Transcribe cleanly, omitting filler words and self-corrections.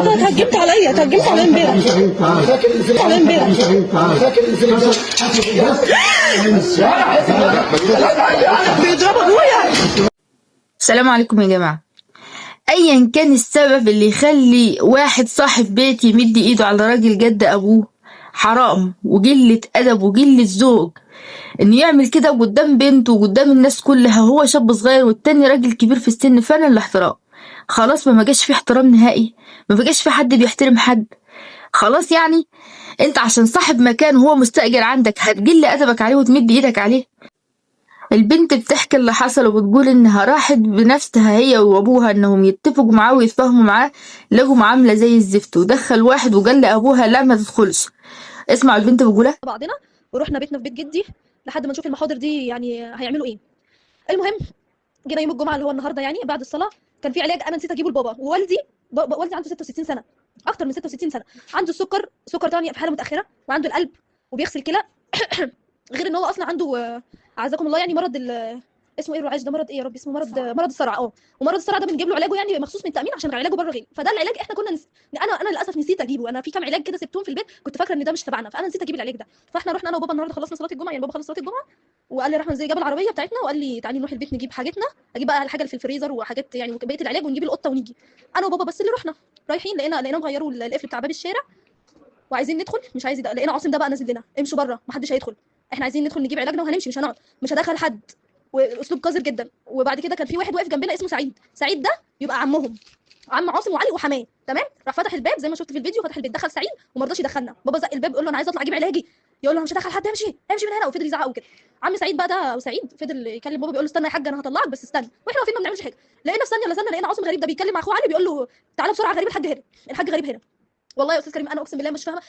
انت اتهجمت عليا، اتهجمت عليا امبارح، عليا امبارح. بيضرب ابويا. السلام عليكم يا جماعة. ايا كان السبب اللي يخلي واحد صاحب بيت يمد ايده على راجل جد ابوه، حرام وقلة ادب وقلة ذوق انه يعمل كده قدام بنته وقدام الناس كلها. هو شاب صغير والتاني راجل كبير في السن، فعلا الاحترام خلاص ما بقاش في احترام نهائي، ما بقاش في حد بيحترم حد خلاص. يعني انت عشان صاحب مكان وهو مستأجر عندك هتقل ادبك عليه وتمد ايدك عليه؟ البنت بتحكي اللي حصل وبتقول انها راحت بنفسها هي وابوها انهم يتفقوا معاه ويتفاهموا معاه، لقوا معاملة زي الزفت، ودخل واحد وقال لابوها لا ما تدخلش. اسمع البنت بتقولها. بعضنا ورحنا بيتنا في بيت جدي لحد ما نشوف المحاضر دي يعني هيعملوا ايه. المهم جينا يوم الجمعة اللي هو النهارده، يعني بعد الصلاة كان في علاج انا نسيت اجيبه لبابا. ووالدي والدي عنده 66 سنة، اكتر من 66 سنة، عنده السكر، سكر تاني في حاله متاخرة، وعنده القلب وبيغسل كلى غير ان هو اصلا عنده اعزكم الله يعني مرض اسمه ايه الرعاش ده، مرض ايه يا رب اسمه، مرض الصرع. ومرض الصرع ده بنجيب له علاجه يعني مخصوص من التامين عشان علاجه بره غالي. فده العلاج احنا كنا انا للاسف نسيت اجيبه. انا في كام علاج كده سبتهم في البيت، كنت فاكره ان ده مش تبعنا، فانا نسيت اجيب العلاج ده. فاحنا رحنا انا وبابا النهارده، خلصنا صلاة الجمعة، يعني بابا خلص صلاة الجمعة وقال لي راح نزل، جاب العربية بتاعتنا وقال لي تعالي نروح البيت نجيب حاجتنا، اجيب بقى الحاجة اللي في الفريزر وحاجات يعني بقية العلاج، ونجيب القطة ونيجي. انا وبابا بس اللي رحنا، رايحين لقيناهم غيروا القفل بتاع باب الشارع وعايزين ندخل، مش عايز لقينا عاصم ده بقى نازل لنا، امشوا بره محدش هيدخل، احنا عايزين ندخل نجيب علاجنا وهنمشي، مش هنقعد، مش هدخل حد. واسلوب قذر جدا. وبعد كده كان في واحد واقف جنبنا اسمه سعيد، سعيد ده يبقى عمهم، عم عاصم وعلي وحماه، تمام. راح فتح الباب زي ما شفت في الفيديو، فتح البيت دخل سعيد وما رضاش يدخلنا. بابا زق الباب يقول له انا عايز اطلع اجيب علاجي، يقول له مش هدخل حد، امشي امشي من هنا، وفضل يزعق وكده. عم سعيد بقى ده وسعيد فضل يكلم بابا بيقول له استنى يا حاج انا هطلعك بس استنى. واحنا واقفين ما بنعملش حاجة، لقينا في ثانية ولا ثانية لقينا عاصم غريب ده بيتكلم مع اخوه علي بيقول له تعالى بسرعة، غريب الحاج هنا، الحاج غريب هنا. والله يا استاذ كريم انا اقسم بالله مش فاهمه.